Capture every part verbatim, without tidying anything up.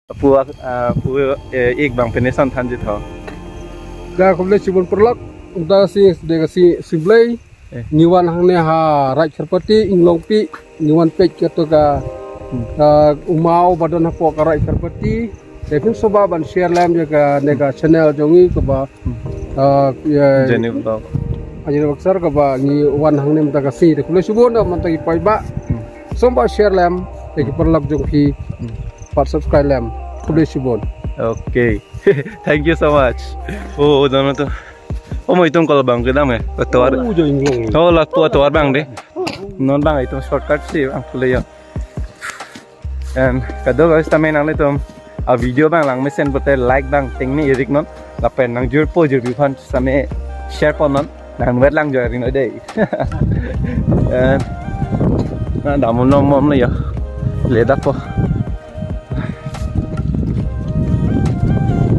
Pu, ah, pu, eh, ik bang pine son thanji tho. Dak khublei chibun pulak, dak si, dak si, siblei. Eh. Neli van hangne ha Rai Kherpati, Inglongpi, neli van page ketok ka, Hmm. ah, umau badon hapo ka Rai Kherpati. Lapen soba ban share lam jo ka, ne ka channel jongni kaba, Hmm. ah, ya, Jenny Vlog. Ajin Baksar kaba neli van hangne mata ka si, dak khublei chibun, mata ki poi ba. Hmm. Soba share lam, dak ki pulak jongpi, Hmm. pat subscribe lam. Khublei chibun. Okay. Thank you so much. Oh, dono to. Oh, mo itum kol bang kedam eh. Atovar. Oh, jo Inglong. Oh, la pu atovar bang de. Non bang itum shortcut si bang kule ya. And kado guys, tame nanglitum a video bang langmesen pute like bang tingni irik non. Lapen nangjirpo jirpi aphan same share pon non. Nang wet lang joy ring noi dei. And na damun nom mom le ya. Ledak po.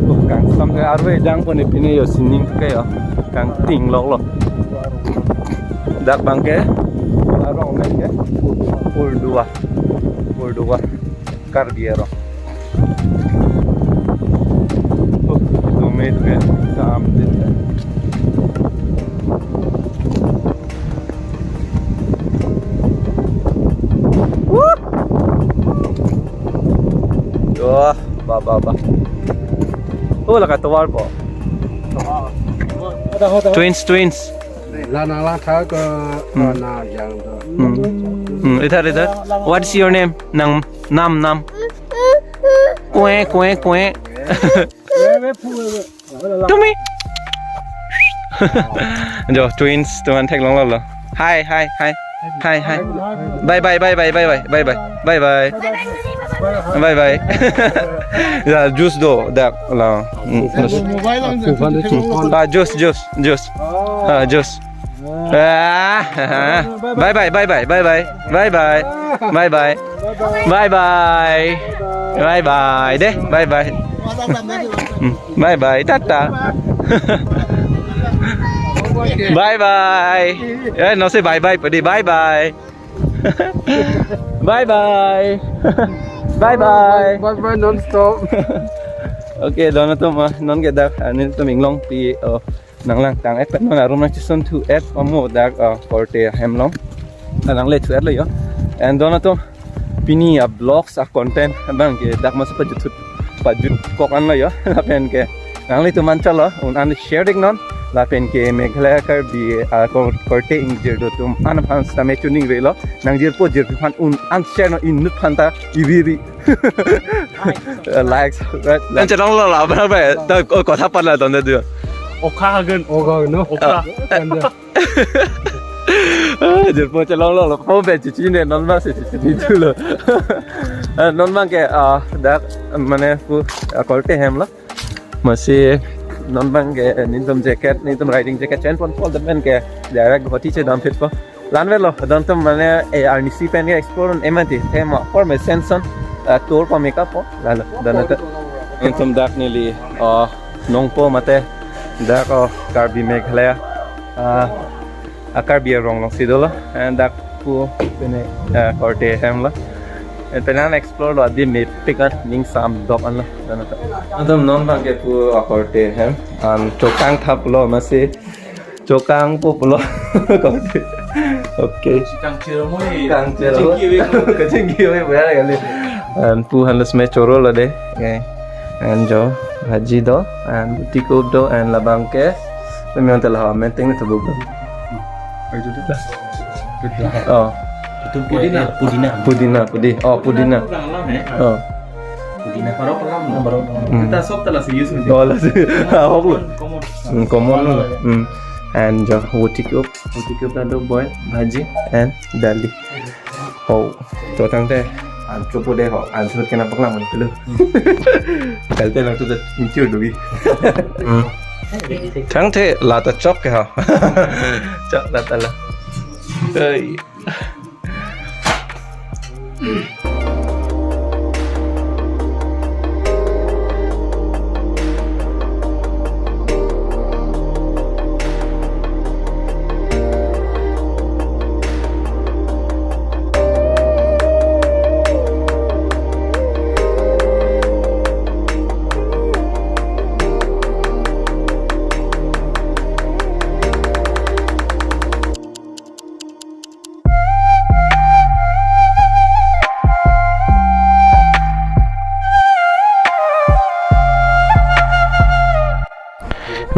Oh, kangsam ke arve jang pon ipine yo sining ke yo. Kangting lok lo. Dak bang ke. Arong men ke. Pul dua. Pul dua. Karbi arong. Oh, domet ke. Sam din. Wah, ba, ba, ba. Oh, laka tovar po. Twins, twins. La na la tha ke Hmm. na yang do. Hmm. Hmm, idhar, idhar. What's your name? Nang, nam, nam. Kue, kue, kue. Tumi. Jo, twins, tuhan thek long lo lo. Hi, hi, hi. Hi, hi. Bye, bye, bye, bye, bye, bye, bye, bye. Bye, bye. Bye, bye. Ya, juice do, dak la. Hmm, juice. Ah, juice, juice, juice. Ah, juice. Ah, ah. Bye, bye, bye, bye, bye, bye. Bye, bye. Bye, bye. Bye, bye. Bye, bye. Deh, bye, bye. Hmm, bye, bye. Tata. Bye, bye. Eh, no say bye, bye, padi. Bye, bye. Bye, bye. Bye, bye. Bye, bye, non-stop. Okay, dono to ma, non ke dak, ah, nelitum Inglongpi, oh, nang lang tang-et pen non arum nang chesung thu-et amo dak, ah, korte hem along. Ah, nang le thu-et lo yo. And dono to pini a vlogs a content abang ke dak mas pajut thut pajut kok an lo yo. Lapen ke nanglitum an chalo un an share dik non. Lapen ke Meghalaya Karbi, ah, kor-, korte ingjir do atum an aphan sitame tuning ve lo. Nangjirpo jirpi aphan un an share non, inut aphan ta iviri. Likes, right? An chelong lo la, bang, bang. Ta, oh, kotha pan la ton de du. Okha hagen. Okha, no? Okha. Ah. Kan dia. Ah, jirpo chelong lo, lo. Ko be chichi ne, non ma si chichi di tu lo. Ah, non bang ke, ah, dak, mane pu, ah, korte hem lo. Masi non bang ke, nelitum jacket, nelitum riding jacket, chen pon pon de men ke, direct Guwahati chedam phit po. Lanve lo, dono to mane, eh, arnisi pen ke explore un emanti, tema, por me senson, ah, tour pa makeup po, lalo, dono to. Nelitum dak neli, ah, nongpo mate, dak, oh, Karbi Meghalaya, ah, a Karbi arong along si dolo, and dak pu pine, eh, korte hem lo. And penan explore lo adi mepik an ning sam dok an lo, dono to. Nelitum non bang ke pu a korte hem, an chokang thap lo masi chokang po pulo. Korte. Okay. Kangchir mo eh. Kangchir mo. Kachingki we. Kachingki we, bhai, kali. And pu han lo sime choro lo de. Okay. And jo, bhaji do, and buti ko do, and labang ke, pemyon telah, menteng ni tebuk do. Oh. Itu pudina, pudina. Pudina, pudi-, oh, pudina. Pudina. Oh. Pudina, paro paro, paro. Hmm. Kita sob telah si use mesti. Oh, la si. Ah, hok lo. Common. Hmm, common lo. Hmm. And jo, buti ko, buti ko do boil, bhaji, and dali. Oh, to tangte. An chopo de ho, an sut kena paklang man pelu. Kalte lang tu ta intiu dugi. Hmm. Tangte la ta chok ke ha. Chok la ta la. Hey.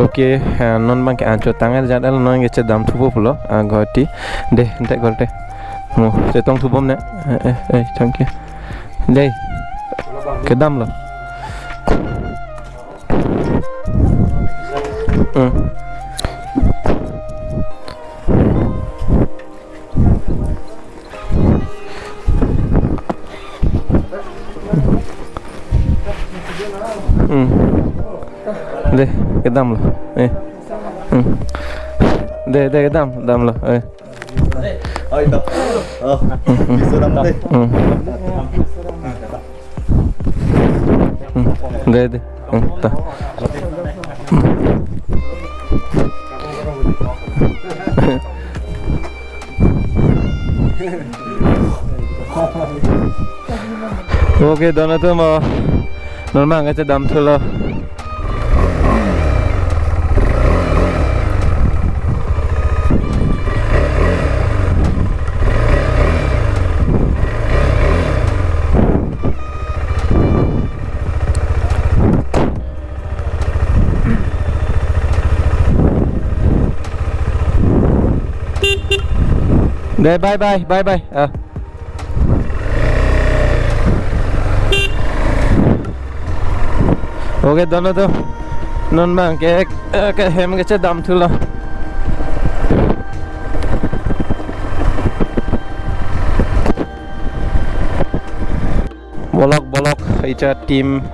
Okay, eh, non abang ke anchot tang-et jat lo, non ke chedam thupo pulo, ah, Guwahati. Dei, ante golte. Mo, chetong thubom ne. Eh, eh, eh, thank you. Dei. Kedamlo. Hmm. Hmm. Dei, kedamlo. Eh. Hmm. Dei, dei, kedam, damlo. Eh. Oi, to. Oh. Hmm, hmm. Bisa dam, dei. Hmm. Hmm. Dei, dei. Hmm, ta. Okay, don atum, non abang ke chedam thulo. Dei, bye bye, bye bye. Ah. Okay, don atum. Non abang ke, eh, ke hem ke chedam thulo. Bolok, bolok, icha team.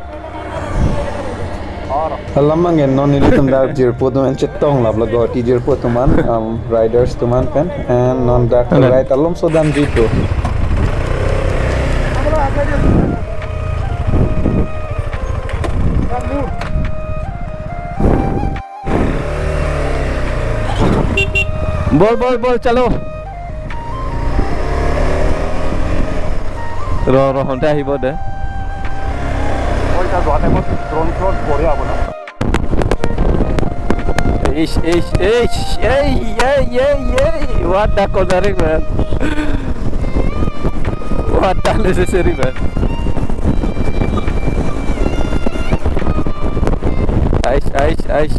Alam abang ke non ilitum dak jirpo atum an chetong laplo, Guwahati jirpo atum an, um, riders atum an pen, and non dak Hello. Ride alomso damji po. Bol, bol, bol, chalo. Ro, ro, honte ahibo dei. Oi, ta duha time-ot drone shot bore abo na. Eish, eish, eish, ei, ei, ei, ei. What the cornering, man. What unnecessary, man. Ais, ais, ais.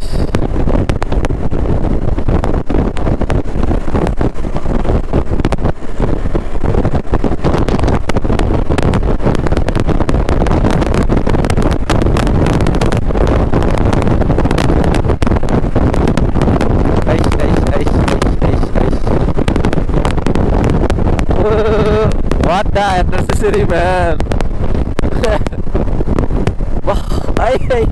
Ais, ais, ais, ais, ais, ais. What the unnecessary, man. Wah, ai, ai.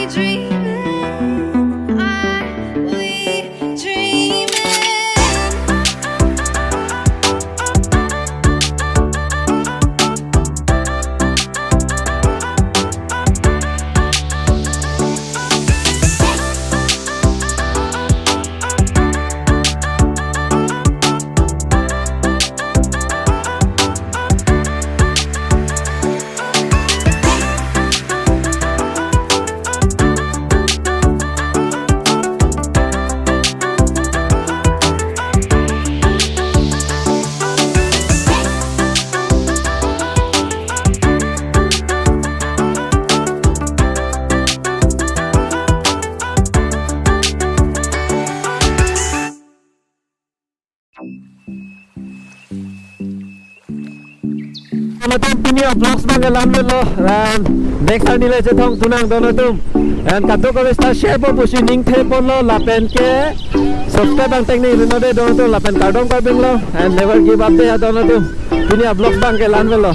Dreaming, are we dreaming? Don atum, pini a-vlogs abang ke la-an avelo, and next arni le chethong thunang don atum. And kadokave ta share po pusi ning thepo lo, lapen ke subscribe abang tengne ri non de don atum, lapen kardom Karbi Anglong, and never give up de don atum. Pini a-vlogs abang ke la-an avelo.